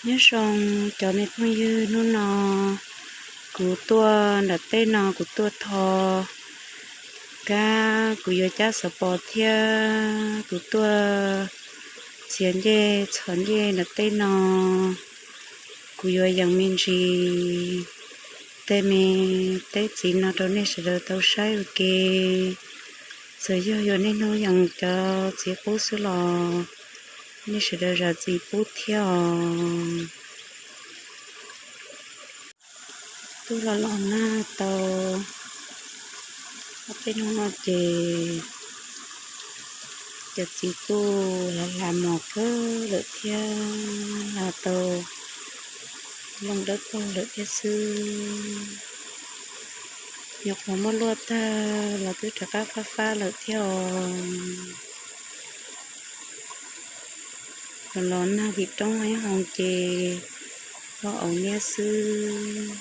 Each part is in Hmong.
Nyob zoo cov me phooj ywg, hnub no kuv tuaj nram teb no kuv tuaj tho kab, kuv yuav cab xov pos thiab kuv tuaj txiav ncej txhos ncej nram teb no. Kuv yuav yees me ntsis tej me teb txiv no rau nej sawv daws tau saib ua ke. Txawm yog yuav niaj hnub yees cov txiv qub xwb los nej sawv daws zam txim pub thiab os. Twb los los nag tau ob peb hnub no ces cov txiv kuj hla hla mos kawg lawm thiab, hla tau loo dawb paug lawm thiab xwb. Nyuam qhuav muab luaj tag los twb rov qab fab fab lawm thiab os. Los los nag tim roob ib hoo ces ho auv liab xwb.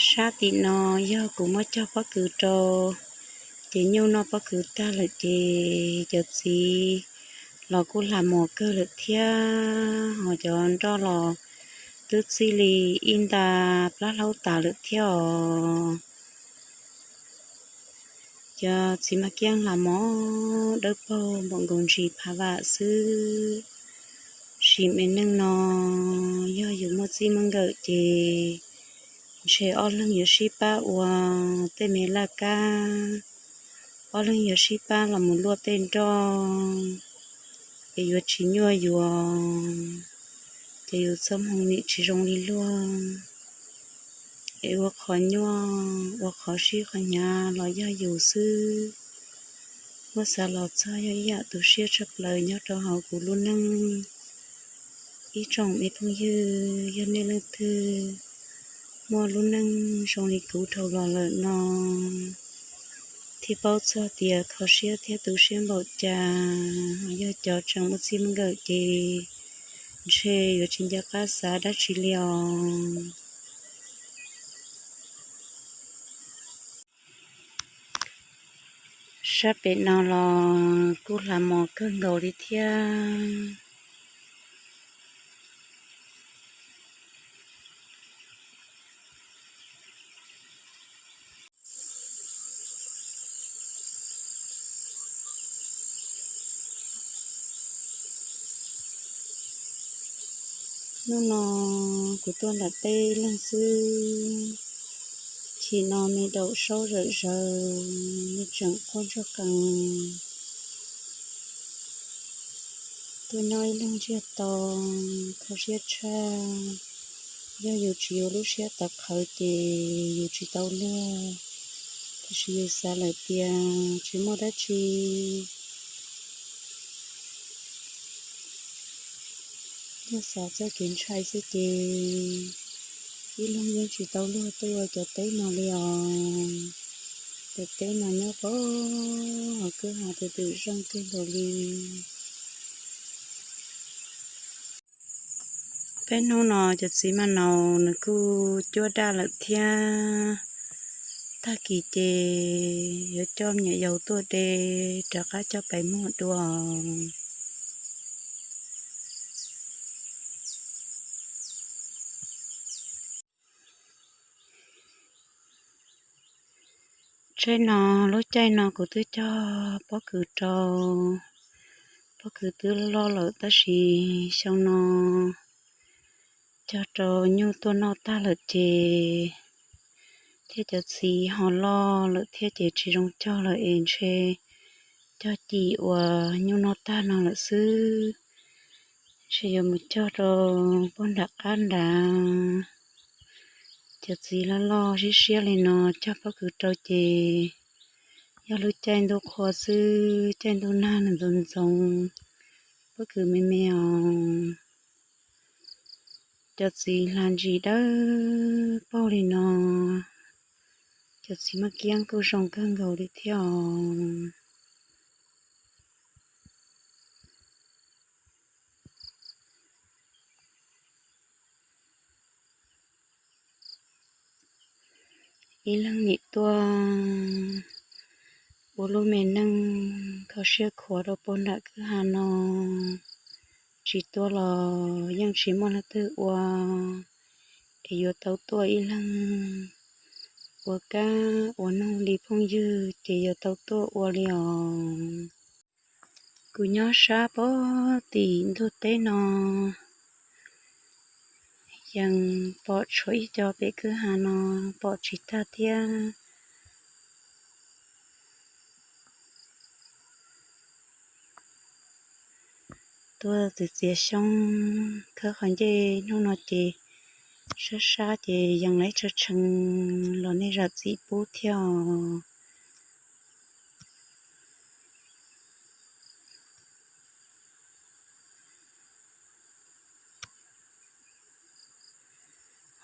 Sab tim no yog kuv muab cog pob kws rau, ces nyuj noj pob kws tag lawm ces cov txiv los kuj hla mos kawg lawm thiab, ho cov nroj los twb txij li ib nta plab hlaub tas lawm thiab os. Cov txiv mas kiab hla mos dawb paug npaum nkaus ntsis phav vam xwb. Sim me neej no yog yus muaj txij muaj nkawm ces ntshe ob leeg yuav sib pab ua tej me laj kab, ob leeg yuav sib pab los mus luaj tej nroj, es yuav tsis nyuaj yuav, ces yus txoj hmoo nim tsis zoo li luag. Es ua qhov nyuaj ua qhov sib qhov hnyav los yog yus xwb. Muab xav los txog yog ib yam tu siab tshaj plaws nyob rau hauv kuv lub neej. Ib tsoom me phooj ywg, yog nej leej twg muaj lub neej zoo li kuv dhau los lawm no, thiaj paub txog tias kho siab thiab tu siab npaum cas. Yog cov tseem muaj txij muaj nkawm ces ntshe yuav tsis nco qab xav dab tsi li os. Sab pem no los kuj hla mos kawg nkaus li thiab. Hnub no kuv tuaj nram teb ib leeg xwb, chim no me daum saub zawm zaws, me tseem qhuab ntsuag qees. Tuaj nyob ib leeg ntsiag to, kho siab tshaj. Yog yus tsis yuav lub siab tawv qhawv ces yus tsis tau luag. Tiam sis yus xav lawm tias tsis muaj dab tsi, yog xav txoj kev ntshai xwb ces ib leeg yeej tsis tau luag tuaj ua cov teb no li os. Cov teb no nyob pab hauv kwj ha tus twm zeej kawg nkaus li. Peb hnub no cov txiv mas naus nws kuj cuab daj lawm thiab. Tag kis ces yuav coj me nyuam yaus tuaj de rov qab coj pais muag dua. Tsheb no, lub caij no kuv twb cog pob kws rau, pob kws twb loj loj lawm tab sis xyoo no cog rau nyuj tuaj noj tag lawm ces thiab cov txiv ho loj lawm thiab ces tsis zoo cog lawm es ntshe cog cim uas nyuj noj tag no lawm xwb. Ntshe yuav mus cog rau puag nram qab nrad. Cov txiv loj loj siab siab li no cog pob kws rau ces yog lub caij ntuj qhua xwb, caij ntuj nag nws ntxoov ntxoov, pob kws me me os. Cov txiv hla ntsis dawb paug li no, cov txiv maj kiab kuj zoo kawg nkaus li thiab os. Ib leeg nim tuaj Ua lub me neej kho siab khuav rau puag nram kwj ha no, tsis tuaj los yeej tsis muaj leej twg ua, es yuav tau tuaj ib leeg ua kab ua noog li phooj ywg ces yuav tau tuaj ua li os. Kuv nyob sab pem tim ntug teb no, yeej pom tshuav ib co pem kwj ha no, pom tsis tag thiab. Tuaj txiav txiav xyoob khawb qhov ncej hnub no ces sab sab ces yees lawv tshee tshee los nej zam txim pub thiab os.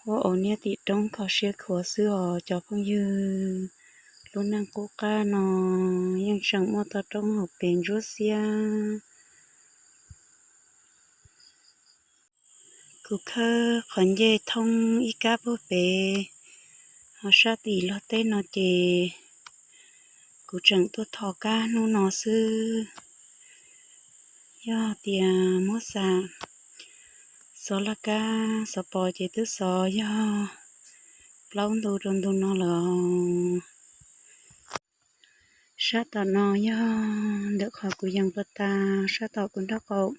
Huab aus niab tim roob kho siab khuav xwb os cov phooj ywg. Lub neej qub qab no yeej tseem muaj toj roob hauv pes ntsuab xiab. Kuv khawb qhov ncej thoob ib kab puag pem, ho sab tim luag teb no ces kuv tseem tuaj tho kab hnub no xwb. Yog tias muab xam xov laj kab xov pos ces twb xov yog plaub ntu rau ntu no lawm. Sab tom no yog ntawm qhov kuv yees pas tas sab tom kuv nraub qaum.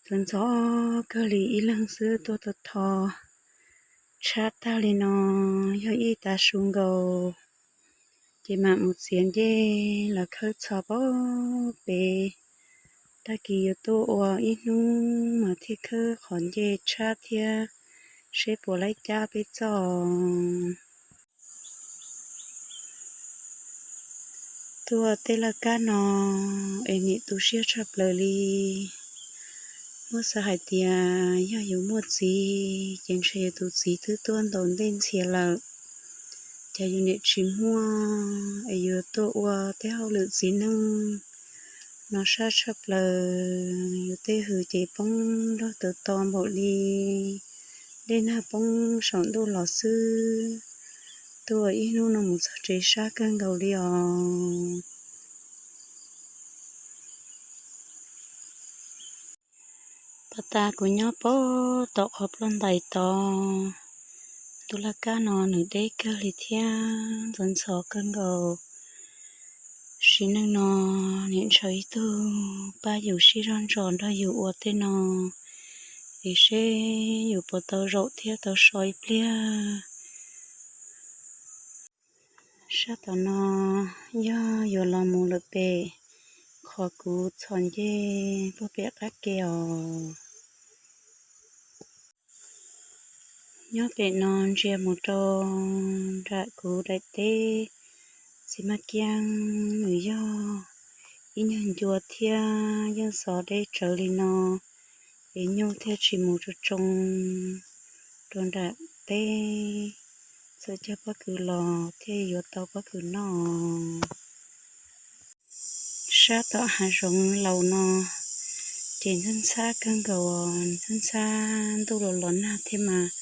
Ntxhov ntxhov kawg li ib leeg xwb tuaj tau tho tshab tag li no, yog ib tav su nkaus ces mam mus txiav ncej los khawb txhos pem pem. Tag kis yuav tuaj ua ib hnub mas thiaj khawb qhov ncej tshab thiab seb puas laib cab peb txoj. Tuaj tej laj kab no es nim tu siab tshaj plaws li. Muab xav hais tias yog yus muaj txiv ces ntshe yus tus txiv twb tuaj ntaus ntej ntxhias lawm, ces yus niam tsis muaj es yus tuaj ua tej hauj lwm txiv neej no sab tshaj plaws. Yus tej hws ces poob nrog tawv to npaum li dej nag poob saum ntuj los xwb. Tuaj ib hnub no mus txog tsev sab kawg nkaus li os. Pas tas kuv nyob pem tom qhov ploj ntais tod. Tus laj kab no nws deb kawg li thiab ntxhov ntxhov kawg nkaus. Sim neej no nim ntshaw ib tug pab yus sib zog ntsos nrog yus ua tej no es seb yus puas tau zaum thiab tau so ib pliag. Sab tom no yog yuav los mus lawm pem qhov kuv txhos ncej puag pem qab ke os. Nyob pem no ntsia mus rau nram kuv daim teb txiv maj kiab, nws yog ib nyuag ncua thiab yeej xov deb tsawv li no es nyuj thiaj tsis mus tsoo tsoo rau nram teb. Txawm cog pob kws los thiaj yuav tau pob kws noj. Sab tom hav zoov laus no ces ntxhab ntxhab kawg nkaus, ntxhab ntxhab ntuj los los nag thiab mas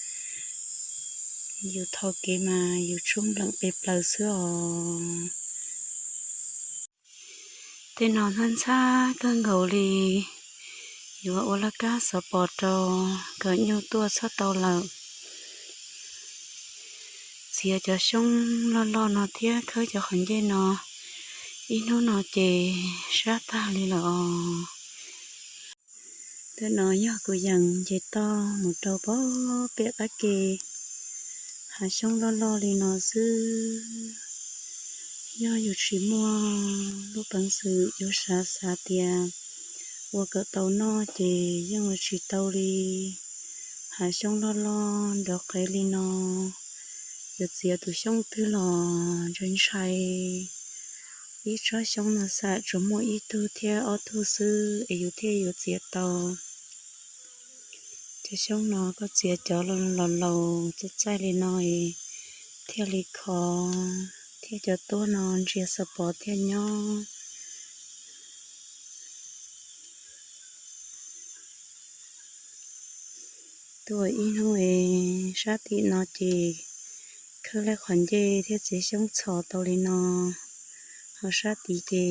yus tho kev mas yus tsub npleem pes plaws xwb os. Tej no ntxhab ntxhab kawg nkaus li, yuav ua laj kab xov pos rau kom nyuj tuaj txhob tau lawm. Txiav cov xyoob loj loj no thiab khawb cov qhov ncej no, ib hnub no ces sab tag li lawm os. Ntawm no yog kuv yees nce toj mus rau pem pem qab ke, hav xyoob loj loj li no xwb. Yog yus tsis muaj lub peev xwm yuav xav xav tias ua kom tau noj ces yeej ua tsis tau li. Hav xyoob loj loj nrov qev li no, yuav txiav tus xyoob twg los ntshai ntshai. Ib tsob xyoob no xam tsuas muaj ib tug thiab ob tug xwb es yus thiaj yuav txiav tau. Cov xyoob no koj txiav cov los laus txaij txaij li no es thiaj li khov, thiab cov tuab no ntsia xov pos thiaj nyob. Tuaj ib hnub es sab tim no ces Khawb lawv qhov ncej thiab txiav xyoob txhos tau li no, ho sab tid ces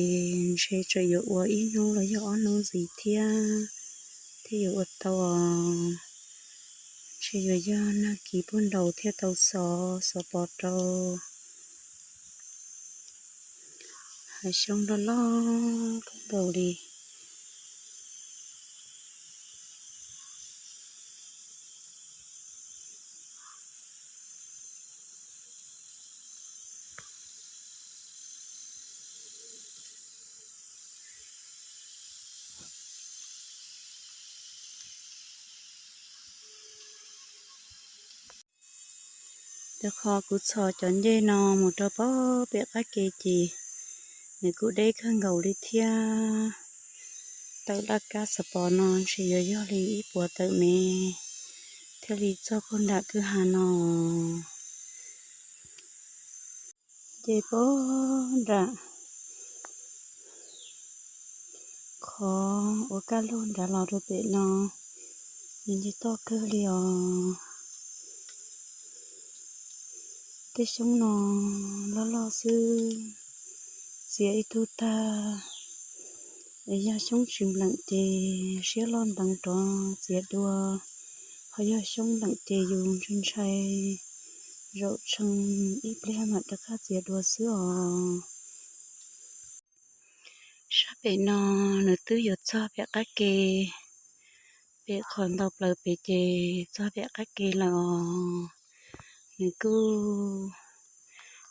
ntshe tseem yuav ua ib hnub los yog ob hnub ntxiv thiab, thiaj yuav ua tau os. Ntshe yuav yog nag kis puag nraud thiaj tau xov, xov pos rau. Hav xyoob loj loj kawg nkaus li. Rau qhov kuv txhos cov ncej no mus rau pem qab ke ces nws kuj deb kawg nkaus li thiab. Tawm laj kab xov pos no ntshe yuav yog li ib puas tawm mev thiaj li txog puag nram kwj ha no. Ces puag nram qhov ua kaj lug nrad los rau pem no, nws nce toj kawg li os. Tej xyoob no loj loj xwb, txiav ib tug tag. Es yog xyoob tsis npleem ces siab loj nteev rov txiav dua, ho yog xyoob npleem ces yus ntshai ntshai zaum tshee ib pliag mam rov qab txiav dua xwb os. Sab pem no nws twb yuav txog pem qab ke, pem qhov ntau plaws pem ces txog pem qab ke lawm os. Nws kuj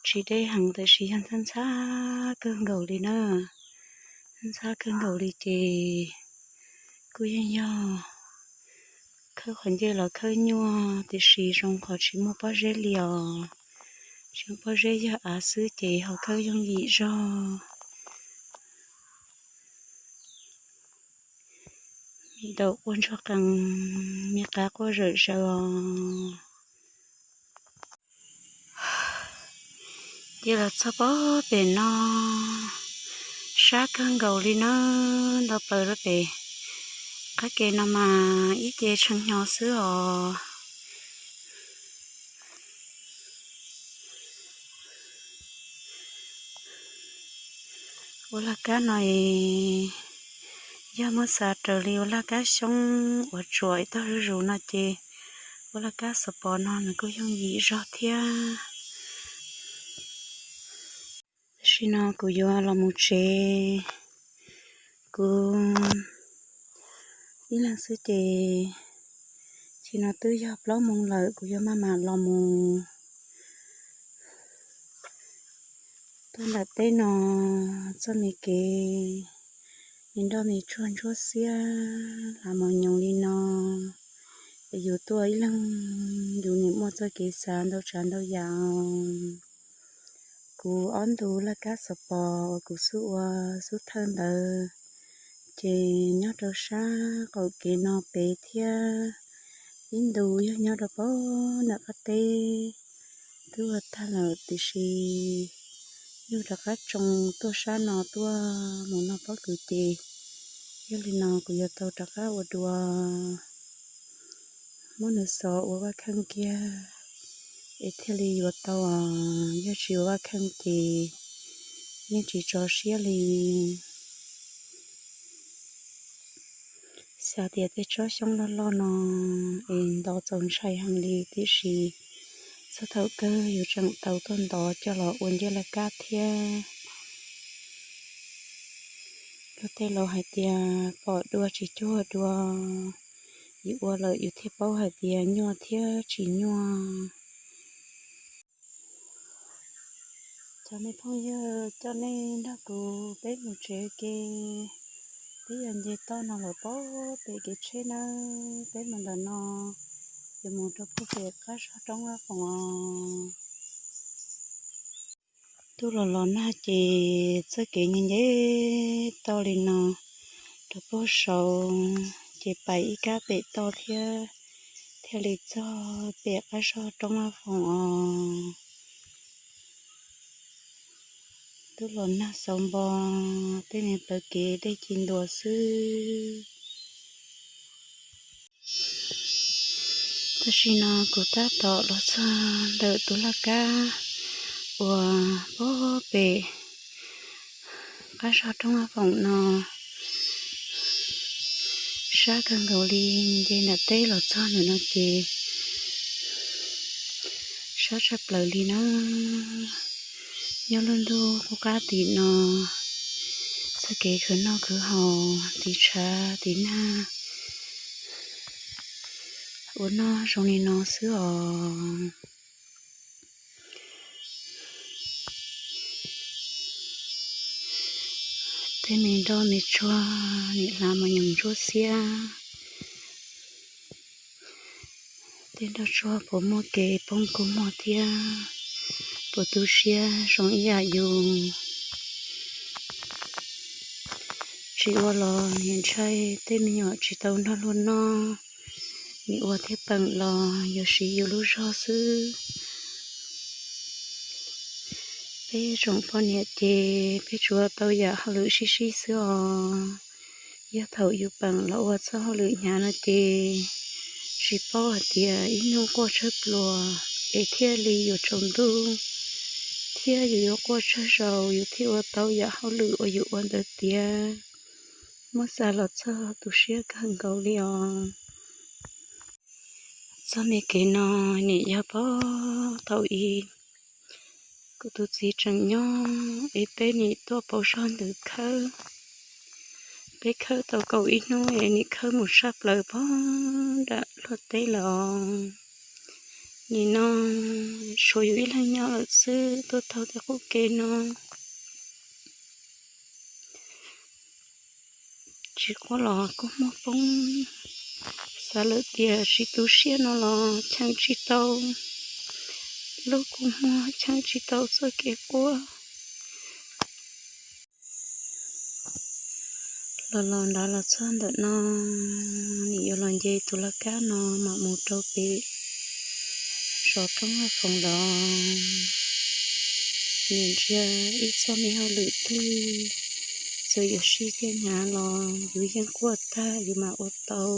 tsis deb heev tiam sis yog ntxhab ntxhab kawg nkaus li na, ntxhab ntxhab kawg nkaus li ces kuj yeej yog khawb qhov ncej los khawb nyuaj tiam sis zoo qhov tsis muaj pob zeb li os. Tsis muaj pob zeb yog av xwb ces ho khawb yooj yim zog. Me daum quaj ntsuag qees, me qab quaj zawm zaws os. Ces los txog pem no, sab kawg nkaus li na, ntau plaws rau pem qab ke no mas ib ce tshee hnyo xwb os. Ua laj kab no es yog muab xav raws li ua laj kab xyoob uas tsuam ib tog zuj zus no ces ua laj kab xov pos no nws kuj yooj yim zog thiab. Tam sim no kuv yuav los mus tsev, kuv ib leeg xwb ces tsis no twb yog plaub moos lawm, kuv yuav maj mam los mus. Tuaj nram teb no, txoj me kev me nroj me tsuag ntsuab xiab lam mos nyoos li no, es yus tuaj ib leeg yus nim muaj txoj kev xav ntau tsav ntau yam. Kuv ob ntu laj kab xov pos uas kuv xub ua xub thawj ntawd ces nyob rau sab qaum kev no pem thiab, ib ntu yog nyob rau pem nram qab teb. Twb ua tag lawm tiam sis nyuj rov qab tsoo tuaj sab no tuaj mus noj pob kws ces, yog li no kuv yuav tau rov qab ua dua, muab nws xov ua vaj kheej kiag es thiaj li yuav tau os. Yog tsis ua vaj kheej ces yeej tsis tso siab li. Xav tias tej tsob xyoob loj loj no es nto txaus ntshai heev li tiam sis txog thaum kawg yus tseem tau tuaj ntov coj los ua ncej laj kab thiab. Luag tej laus hais tias pom dua tsis cuag dua, yus ua lawm yus thiaj paub hais tias nyuaj thiab tsis nyuaj. Cov me phooj ywg, coj nej nrog kuv peb mus tsev ke, peb yuav nce toj no lawm pem kev tsheb nawb, peb mus ntawm no, yuav mus rau puag pem qab zog roob Vaj Foom os. Ntuj los los nag ces txoj kev nce nce toj li no rau puag saud ces pais ib kab pem toj thiab, thiaj li txog pem qab zog roob Vaj Foom os. Ntuj los nag xauv npo, tej niag plawv kev dej ci ntua xwb. Tam sim no kuv tab tom los txog ntawm tus laj kab uas pem qab zog roob Vaj Foom no, sab kawg nkaus li. Nce nram teb los txog ntawm no ces sab tshaj plaws li na. Nyob lub ntuj qub qab tim no, txoj kev khwv noj khwv haus, tiv tshav tiv nag, ua noj zoo li no xwb os. Tej me nroj me tsuag nim hlav mos nyoos ntsuab xiab. Tej nroj tsuag puas muaj kev poob kua muag thiab puas tu siab zoo ib yam yus? Tsis ua los nim ntshai tej me nyuam tsis tau nrog luag noj, nim ua thiab peem los yuav siv yus lub zog xwb. Peb tsoom poj niam ces peb tsuas tau yam hauj lwm sib sib xwb os. Yog thaum yus peem los ua txoj hauj lwm hnyav no ces tsis paub hais tias ib hnub quaj tsawg pluas es thiaj li yuav tsaus ntuj, thiab yus yuav quaj tsawg zaus yus thiaj ua tau yam hauj lwm uas yus ua ntawd tiag. Muab xav los txog tu siab kawg nkaus li os. Txoj me kev no nim yog puag thaum ub kuv tus txiv tseem nyob es peb nim tuaj pauv zog ntawd khawb. Peb khawb tau kaum ib hnub es nim khawb mus sab plaws puag nram luag teb lawm os. Nim no tshuav yus ib leeg nyob lawm xwb, tuaj taug tej qub kev no tsis quaj los kua muag poob. Xav lawm tias tsis tu siab no los cheem tsis tau lub kua muag, cheem tsis tau txoj kev quaj. Los los nrad los txog ntawm no, nim yuav los nce tus laj kab no mam mus rau pem zos roob Vaj Foom los. Nim ntsia ib txoj me hauj lwm twg, txawm yuav sib thiab hnyav los yus yeej quaj tag yus mam ua tau.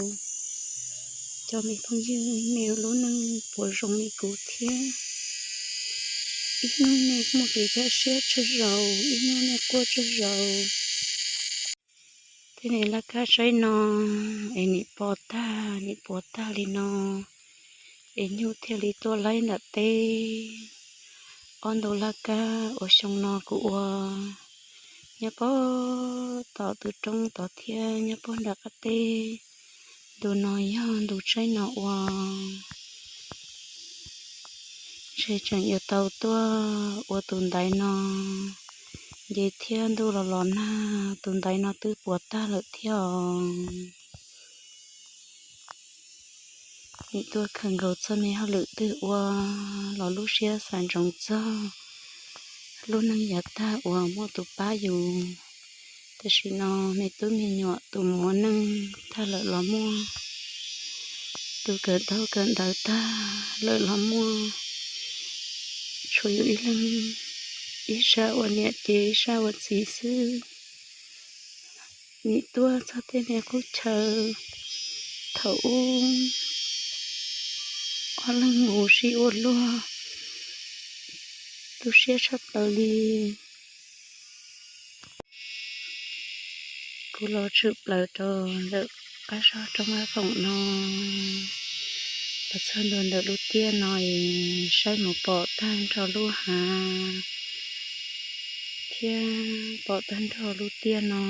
Cov me phooj ywg, nej lub neej puas zoo li kuv thiab? Ib hnub nej muaj kev kaj siab tsawg zaus, ib hnub nej quaj tsawg zaus. Tej niag laj kab saib no es nim pom tag nim puas tag li no, es nyuj thiaj li tuaj laib nram teb. Ob ntu laj kab uas xyoo no kuv ua nyob puag tom tus roob tod thiab nyob puag nram qab teb. Ntu no yog ntu tsaib no ua, ntshe tseem yuav tau tuaj ua tus ntaiv no. Nce thiab ntuj los los nag, tus ntaiv no twb puas tag lawm thiab os. Nim tuaj khaws nkaus txoj me hauj lwm twg ua los lub siab xav ntsoov txog lub neej yav tag uas muaj tus pab yus. Tam sim no me tub me nyuam tus muaj neej tag lawm los muaj, tus kawm ntaub kawm ntawv tag lawm los muaj, tshuav yus ib leeg, ib sab ua niam ces ib sab ua txiv xwb. Nim tuaj txog tej me qub chaw thaum ub ob leeg mus sib ua luag, tu siab tshaj plaws li. Kuv los tshwm plaws rau ntawm qab zog roob Vaj Foom no, los txog ntua ntawm lub tiaj no es saib mus pom tag nrho lub hav thiab pom tag nrho lub tiaj no,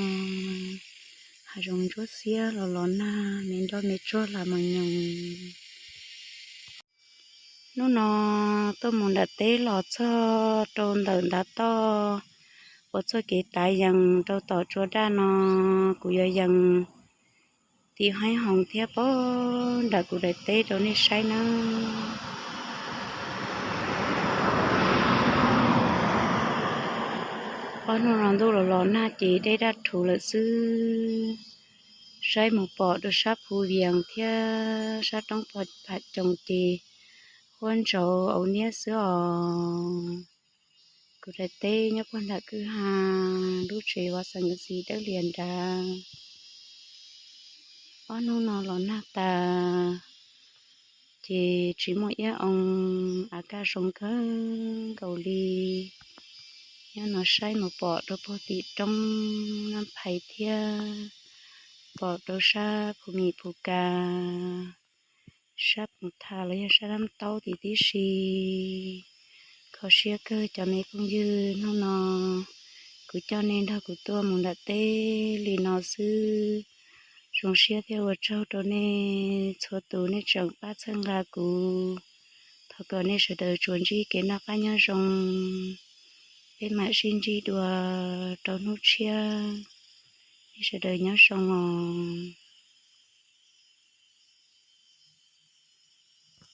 hav zoov ntsuab xiab los los nag, me nroj me tsuag hlav mos nyoos. Hnub no tuaj mus nram teb los txog rau ntawm ntav toj uas txoj kev tav yees rau tom tsua daj no, kuv yuav yees tiv haib hoov thiab pog nram kuv daim teb rau nej saib nawb. Ob hnub no ntuj los los nag ces dej daj rhuv lawm xwb. Saib mus pom rau sab Phu Vias thiab sab roob Pham Coos ces huab ntsauv au niab xwb os. Kuv daim teb nyob puag nram kwj ha, lub tsev vaj xeem ntxwv dawb lias nrad. Ob hnub no los nag tas, ces tsis muaj iab oo, av kaj zoo kawg nkaus li. Nyob no saib mus pom rau puag tim roob Nab Phais thiab pom rau sab Phu Mim Phu Kas, sab Phoos Tham los yog sab Nab Taub tim tib si. Kho siab kawg cov me phooj ywg, hnub no kuv coj nej nrog kuv tuaj mus nram teb li no xwb. Zoo siab thiab ua tsaug rau nej txhua tus nej tseem pab txhawb nqa kuv. Thov kom nej sawv daws tsuas ntsib kev noj qab nyob zoo, peb mam sib ntsib dua rau hnub tshiab. Nej sawv daws nyob zoo os.